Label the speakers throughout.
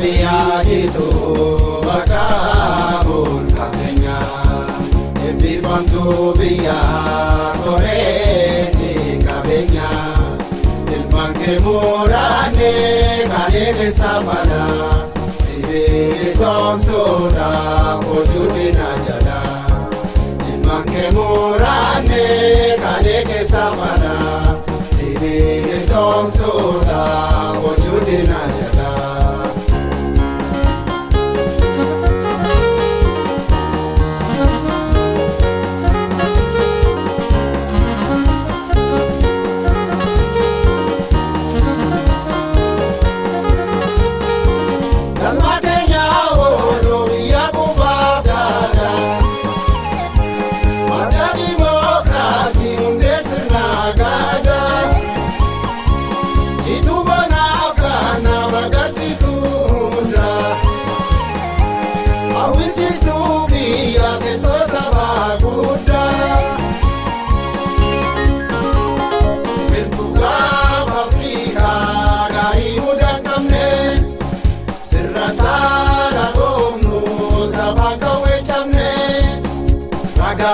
Speaker 1: Oromiyaa jitu bakka burqateenya eebbifamtuu biyya soreetti qabeenya ilmaan kee muraanne kan eegessa fala sibiili soomsuudha hojuudina jala ilmaan kee muraanne kan eegessa fala sibiili soomsuudha hojuudina jala.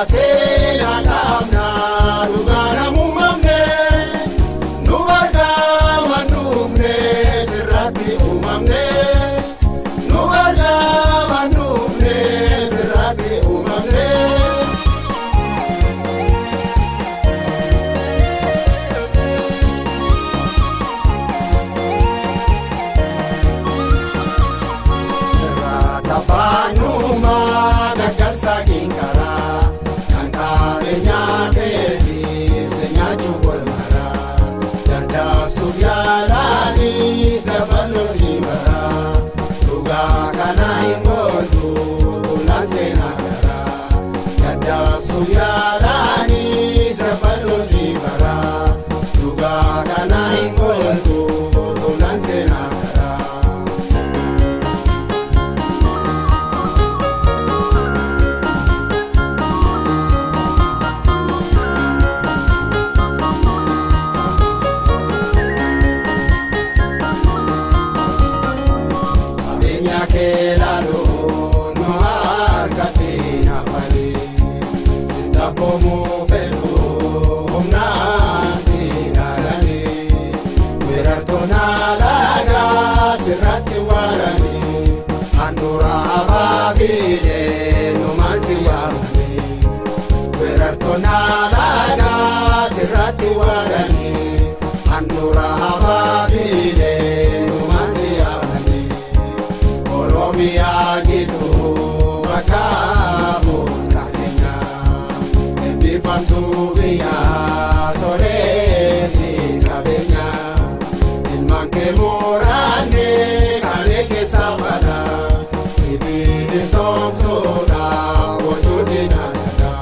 Speaker 1: Seera qabna dhugaana muumamne nu bargaama nuufne sirratti uumamne nu bargaama nuufne sirratti uumamne. Sirraa taphaanumaa gaggarsaa kinkaraa. Oromiyaa jitu bakka burqateenya eebbifamtuu biyya soreetti qabeenya ilmaan kee muraanne kan eegessa fala sibiilli soomsuudha hojuudina jala.